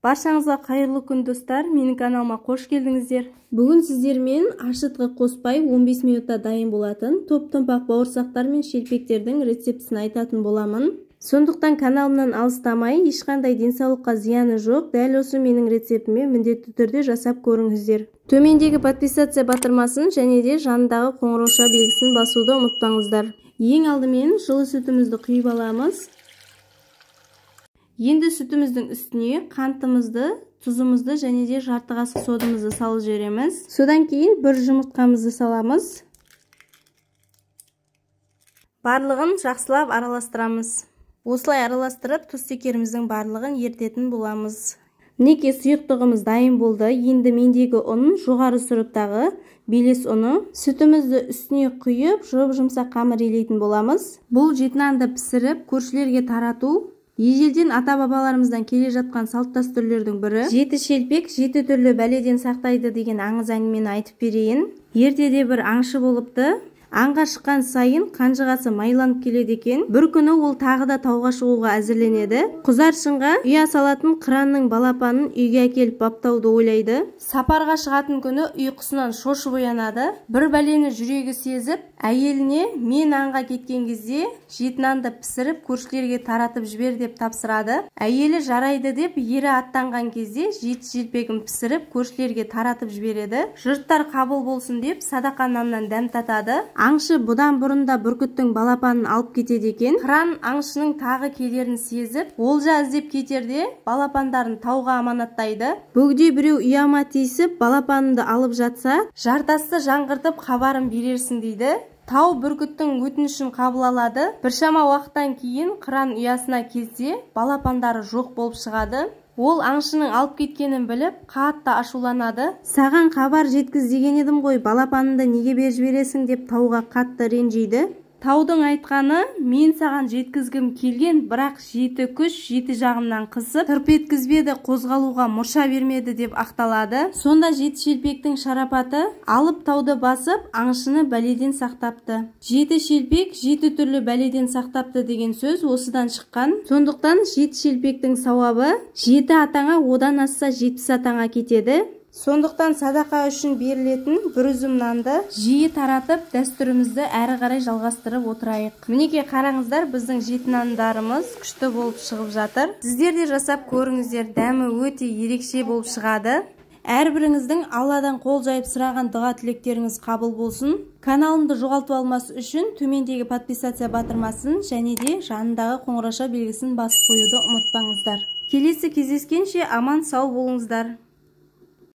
Баршаңызға қайырлы күн, достар. Менің каналыма қош келдіңіздер. Бүгін сіздермен ашытқы қоспай 15 минутта дайын болатын топ-томпақ бауырсақтар мен шелпектердің рецептісін айтатын боламын. Сондықтан каналымнан алыстамай, ешқандай денсаулыққа зияны жоқ, дәл осы менің рецептіме міндетті түрде жасап көріңіздер. Төмендегі подписаться батырмасын және де жанындағы қоңырауша белгісін басуды ұмытпаңыздар. Ең алдымен жылы сүтімізді құйып аламыз. Енді сүтіміздің үстіне қантымызды, тұзымызды және де жарты қасық содымызды салып жібереміз. Содан кейін бір жұмыртқамызды саламыз. Барлығын жақсылап араластырамыз. Осылай араластырып, тұз шекеріміздің барлығын ерітетін боламыз. Мінекей, сұйықтығымыз дайын болды. Енді мендегі ұн жоғары сұрыптағы белес ұны. Сүтімізді үстіне құйып, жұп-жұмсақ қамыр илейтін боламыз. Бұл жеті нанды пісіріп, көршілерге тарату ежелден ата-бабаларымыздан келе жатқан салт-дәстүрлердің бірі. Жеті шелпек жеті түрлі бәледен сақтайды деген аңыз әңгімені айтып берейін. Ертеде бір аңшы болыпты. Аңға шыққан сайын қанжығасы майланып келеді екен. Бір күні ол тағы да тауға шығуға әзірленеді. Құзаршынға ұя салатын қыранның балапанын үйге әкеліп баптауды ойлайды. Сапарға шығатын күні ұйқысынан шошып оянады. Бір бәлені жүрегі сезіп, әйеліне мен аңға кеткен кезде жеті нанды пісіріп көршілерге таратып жібер деп тапсырады. Әйелі жарайды деп ері аттанған кезде жеті шелпегін пісіріп көршілерге таратып жібереді. Жұрттар қабыл болсын деп садақа наннан дәм татады. Аңшы бұдан бұрын да бүркіттің балапанын алып кетеді екен. Қыран аңшының тағы келерін сезіп, олжа іздеп кетерде балапандарын тауға аманаттайды. Бөгде біреу ұяма тиісіп, балапанымды алып жатса, жартасты жаңғыртып хабарын берерсің дейді. Тау бүркіттің өтінішін қабыл алады. Біршама уақыттан кейін қыран ұясына келсе, балапандары жоқ болып шығады. Ол аңшының алып кеткенін біліп, қатты ашуланады. Саған хабар жеткіз деген едім ғой, балапанымды неге беріп жібересің деп тауға қатты ренжиді. Таудың айтқаны, мен саған жеткізгім келген, бірақ жеті күш жеті жағымнан қысып, тырп еткізбеді, қозғалуға мұрша бермеді деп ақталады. Сонда жеті шелпектің шарапаты алып тауды басып, аңшыны бәледен сақтапты. Жеті шелпек жеті түрлі бәледен сақтапты деген сөз осыдан шыққан. Сондықтан жеті шелпектің сауабы жеті атаңа, одан асса 70 атаңа кетеді. Сондықтан садақа үшін берілетін бір үзім нанды жиі таратып, дәстүрімізді әрі қарай жалғастырып отырайық. Мінекей, қараңыздар, біздің жеті нандарымыз күшті болып шығып жатыр. Сіздер де жасап көріңіздер, дәмі өте ерекше болып шығады. Әрбіріңіздің Алладан қол жайып сұраған дұға тілектеріңіз қабыл болсын. Каналымды жоғалтып алмас үшін төмендегі подписаться батырмасын және де жанындағы қоңырауша белгісін басып қоюды ұмытпаңыздар. Келесі кездескенше аман сау болыңыздар.